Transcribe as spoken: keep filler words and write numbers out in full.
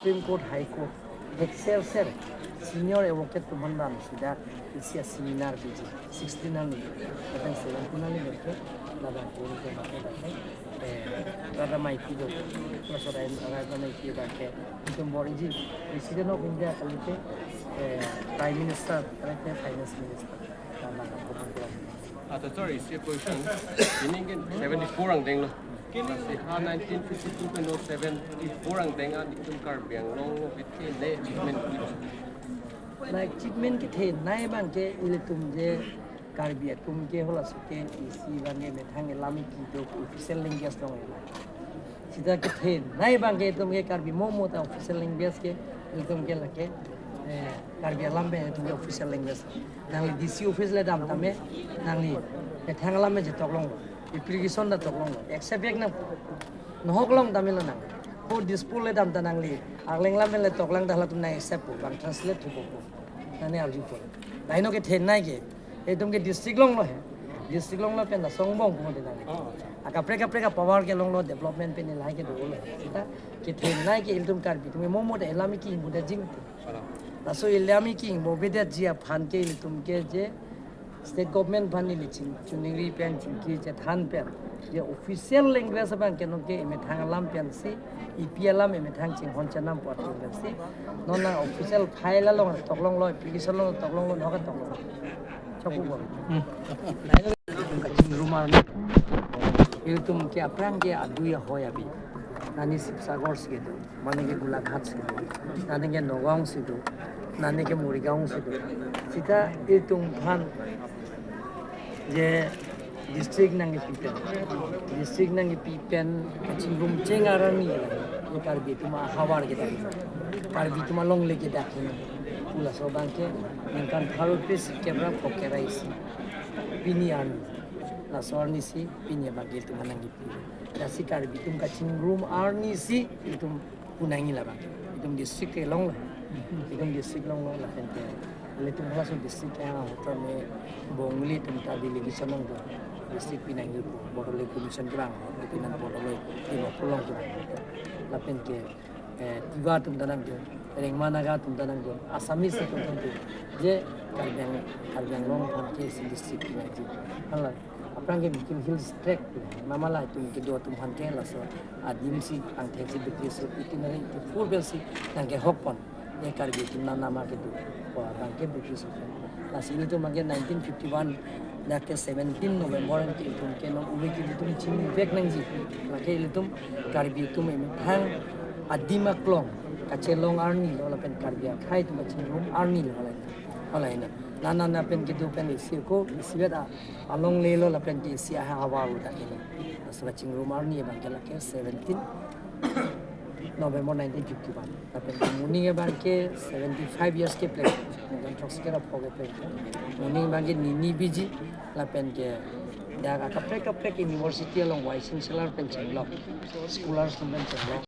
Supreme Court, High Court, Excel Cell, Senior Advocate atum aphan isi dak isi a seminar piji, sixteen arni, lapen seventeen arni ke, ladak pun ke, eh, Radha Maiki do, Professor Radha Maiki abang ke, itum bor-iji, President of India kalite, eh, Prime Minister kalite, Finance Minister, ladak pun ke. Ata sorry, isi a question. Ini kan seventy-four angdeng lo. Lasi ha nineteen fifty-two pen seventy-four angdeng an itum Karbi Anglong lo kethenei achievement. Na achievement kethenei abang ke ilitum je Karbi atum ke halaso ke isi abang ke methang elam kedo official language along. Seta kethenei abang ke itum ke Karbi mo mo ta official language ke itum ke lake, eh, Karbi alam pen itum ke official language. Nangli D C office le dam tame, nangli methang alam pen chetok longlo, application ta tok longlo, accept vek nang, nohok long tame lo nang. Ko Dispur le dam ta nangli Arleng alam pen le toklang ta halatum nang accept po, bang translate thupo po. Nangli arjupo. Laino kethenei ke, itum ke district longlo he. District longlo pen ta songbong ko de nangli. Akaprek kaprek a power ke longlo, development pen lahai ke dolo. Seta kethenei ke ilitum Karbi atum mo mo de elam kingbu da jing. Laso elam kingbu bedetji aphan ke ilitum ke je state government aphan ili ching, chiningri pen chingki chethan pen, je official language abang ke non ke emethang alam pensi, epi alam emethang chinghon chenam pu atum pensi, non na official file along tok longlo, application along tok longlo, nohok tok longlo. Chokpo. Kachingrum arni. Ilitum ke aphrang ke adui ahoi abi. Nani Sibsagar si kedo, nani ke Golaghat si kedo, nani ke Nagaon si do, nani ke Morigaon si do. Seta ilitum aphan je district nangkepi pen, district nangkepi pen kachingrum cheng arni, ye Karbi atum ahavar kedak, Karbi atum alongle kedak, pu laso abang ke ningkan pharo kre-isi kep ra phongo kre-isi pini arni, laso arni si pini abang ke ilitum nangkepi. Lasi Karbi atum kachingrum arni si itum pu nangji labang. Itum district ke longlo. Itum district longlo lapen ke ilitum halaso district ke ahotra me Bongali atum ta delegation nangdo. District pi nangji pu, Border Commission kevang, itum nang Border Dimapur along kevang. Lapen ke, eh, Tiwa atum ta nangdo, Rengma Naga atum ta nangdo, Assamese atum ta nangdo. Je Karbi Ang-, Karbi Anglong aphan ke isi district pi nangji. Hala aphrang ke Mikir Hills tract, mama la itum kedo atum aphan ke laso adim si angthek si British itum nari itu full bel si nangkehok pon. Ye Karbi atum nana ma kedo, ko abang ke British atum. Lasi ilitum abang ke nineteen fifty-one, dak ke seventeen November ke itum ke non ove ke itum chingvek nangji. Lake ilitum Karbi atum emethang adim aklong kachelong arni lo lapen Karbi akhei atum kachingrum arni lo, hala, hala ina. Nana na pen kedo pen isi ko, isi vet a alongle lo lapen ke isi ahavar lo dak ke. Laso kachingrum arni abang ke lake seventeen November nineteen fifty-one. Lapen ke moning abang ke seventy-five years kepleng. Ningkan throksi kre ra phongo kepleng. Moning abang ke nini biji lapen ke dak akaprek kaprek university along vice chancellor pen chenglok, scholars pen chenglok.